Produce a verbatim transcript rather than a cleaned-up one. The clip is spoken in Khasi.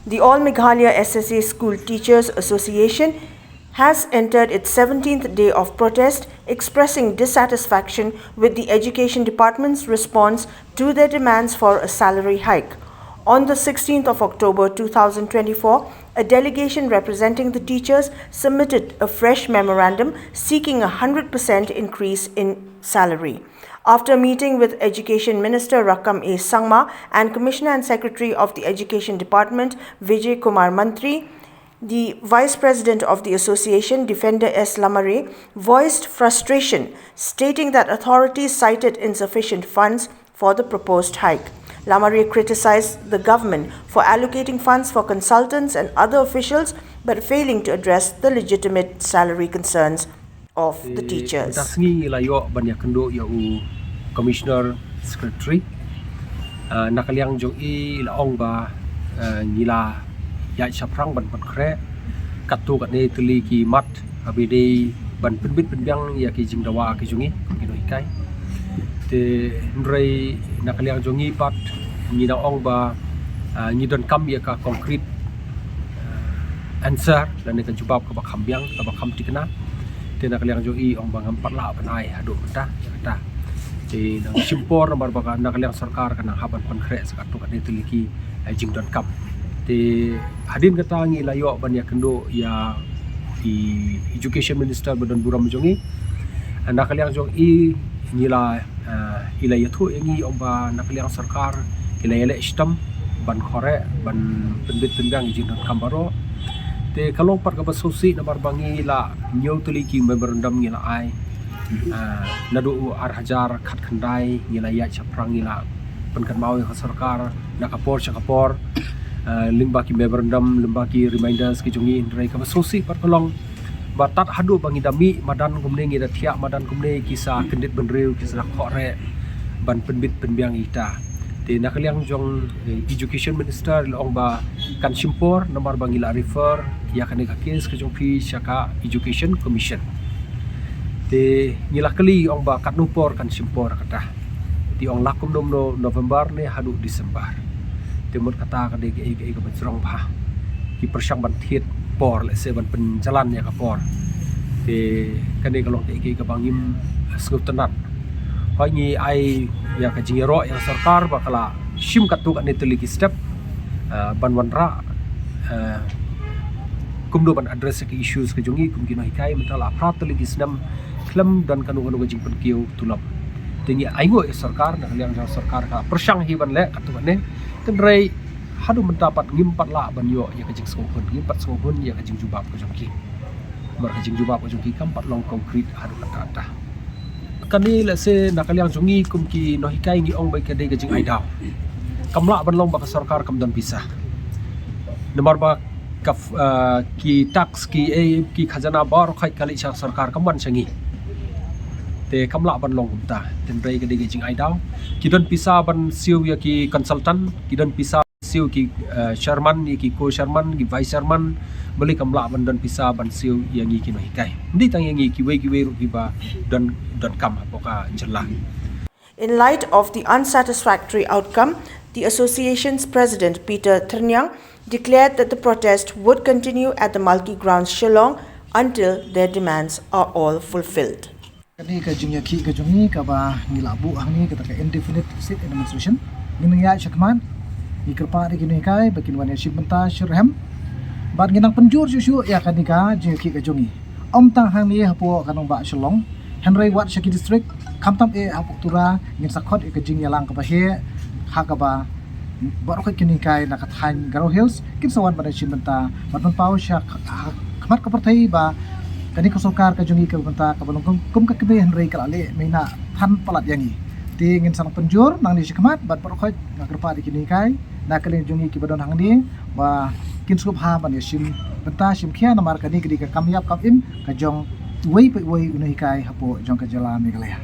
The All Meghalaya S S A School Teachers Association has entered its seventeenth day of protest, expressing dissatisfaction with the Education Department's response to their demands for a salary hike. On the sixteenth of October two thousand twenty-four, a delegation representing the teachers submitted a fresh memorandum seeking a hundred percent increase in salary. After meeting with Education Minister Rakkam A Sangma and Commissioner and Secretary of the Education Department, Vijay Kumar Mantri, the Vice President of the Association, Defender S Lamare, voiced frustration, stating that authorities cited insufficient funds for the proposed hike. Lamare criticized the government for allocating funds for consultants and other officials but failing to address the legitimate salary concerns of the teachers. Mynta sngi ngi la ïoh ban ïakynduh ïa u Commissioner Secretary. Ah, na ka liang jong i la ong ba, ah, ngi la ïaid shaphrang ban pynkhreh katto katne tylli ki mat haba ïadei ban pynbit pynbiang ïa ki jingdawa ki jong ngi kum ki nonghikai. Te hynrei na ka liang jong ngi pat ngi dang ong ba, ah, ngi donkam ïa ka concrete, ah, answer lane ka jubab kaba kham biang, kaba kham thikna. Te na ka liang jong i ong ba ngam pat lah ban ai haduh mynta ïa kata. Te nang shim por namar ba ka na ka liang sorkar ka nang hap ban pynkhreh sa katto katne tylli ki, eh, jingdonkam. Te hadien kata ngi la ïoh ban ïakynduh ïa i Education Minister ba don burom jong ngi. Na ka liang jong i ngi la, eh, i la ïathuh ïa ngi ong ba na ka liang sorkar i la ïaleh shitom ban khreh ban pynbit pynbiang ïa ki jingdonkam baroh. Te ka long pat kaba sngewsih namar ba ngi la hynñiew tylli ki memorandum ngi la ai. Ah, naduh u ar hajar khatkhyndai ngi la ïaid shaphrang ngi la pynkynmaw ïa ka sorkar na ka por sha ka por. Ah, lyngba ki memorandum, lyngba ki reminders ki jong ngi, hynrei kaba sngewsih pat ka long ba tad haduh ba ngi da mih madan kumne, ngi da thiah madan kumne, ki sa kyndit bynriew, ki sa da khreh ban pynbit pynbiang ïa kita. Te na ka liang jong, eh, Education Minister i la ong ba kan shim por namar ba ngi la refer ïa kane ka case ka jong phi sha ka Education Commission. Te ngi la kylli ong ba katno por kan shim por kata. Te ong la kumno kumno, November ne haduh December. Te mut kata ka dei kaei kaei kaba jrong bha. Ki pyrshang ban thied por lehse ban pynjlan ïa ka por. Te kane ka long kaei kaei kaba ngim sngewtynnat. Hooid ngi ai ïa ka jingïaroh ïa ka sorkar ba ka la shim katto katne tylli ki step, ah, ban wanrah, ah, kumno ban address ïa ki issues ka jong ngi kum ki nonghikai, mynta la phra tylli ki snem khlem don kano kano ka jingpynkiew tulop. Te ngi ainguh ïa sorkar, na ka liang jong sorkar ka pyrshang hi ban leh katto katne. Hynrei haduh mynta pat ngim pat lah ban ïoh ïa ka jingsngewhun, ngim pat sngewhun ïa ka jingjubab ka jong ki. Namar ka jingjubab ka jong ki kam pat long concrete haduh katta katta. Kane lehse na ka liang jong ngi kum ki nonghikai ngi ong ba ka dei ka jingai daw. Kam lah ban long ba ka sorkar kam don pisa. Namar ba ka, ah, ki tax ki, eh, ki khajana baroh khoit ka leit sha sorkar, kam wan sha ngi. Te kam lah ban long kumta. Hynrei ka dei ka jingai daw. Ki don pisa ban siew ïa ki consultant, ki don pisa siew ki, eh, chairman, ïa ki co-chairman, ki vice chairman, balei kam lah ban don pisa ban siew ïa ngi ki nonghikai. Ym dei tang ïa ngi, kiwei kiwei ruh kiba don, donkam hapoh ka jylla. In light of the unsatisfactory outcome, the association's president, Peter Thyrniang, declared that the protest would continue at the Malki grounds, Shillong, until their demands are all fulfilled. Kane ka jingïakhih ka jong ngi kaba ngi la buh hangne kata ka indefinite sit-in demonstration. Ngin nang ïaid shakhmat, ngi kyrpad ïa ki nonghikai ba kin wan ïashim bynta shitrhem. Bad ngin nang pynjur shuh shuh ïa kane ka jingïakhih ka jong ngi. Ym tang hangne hapoh ka nongbah Shillong, hynrei wat sha ki district, khamtam eh hapoh Tura, ngin sa khot ïa ka jingïalang kaba heh, ha kaba baroh khoit ki nonghikai na ka thaiñ Garo Hills kin sa wan ban ïashim bynta, ban pynpaw sha ha khmat ka pyrthei ba kane ka sorkar ka jong ngi ka bynta kaba long kum, kum ka kmie, hynrei ka la leh mynta than palat ïa ngi. Te ngin sa nang pynjur nangne shakhmat, bad baroh khoit nga kyrpad ïa ki nonghikai na ka liang jong ngi kiba don hangne ba kin sngewbha ban ïashim bynta shim khia, namar kane ka dei ka kam ïap kam im ka jong uwei pa uwei u nonghikai hapoh jong ka jylla Meghalaya.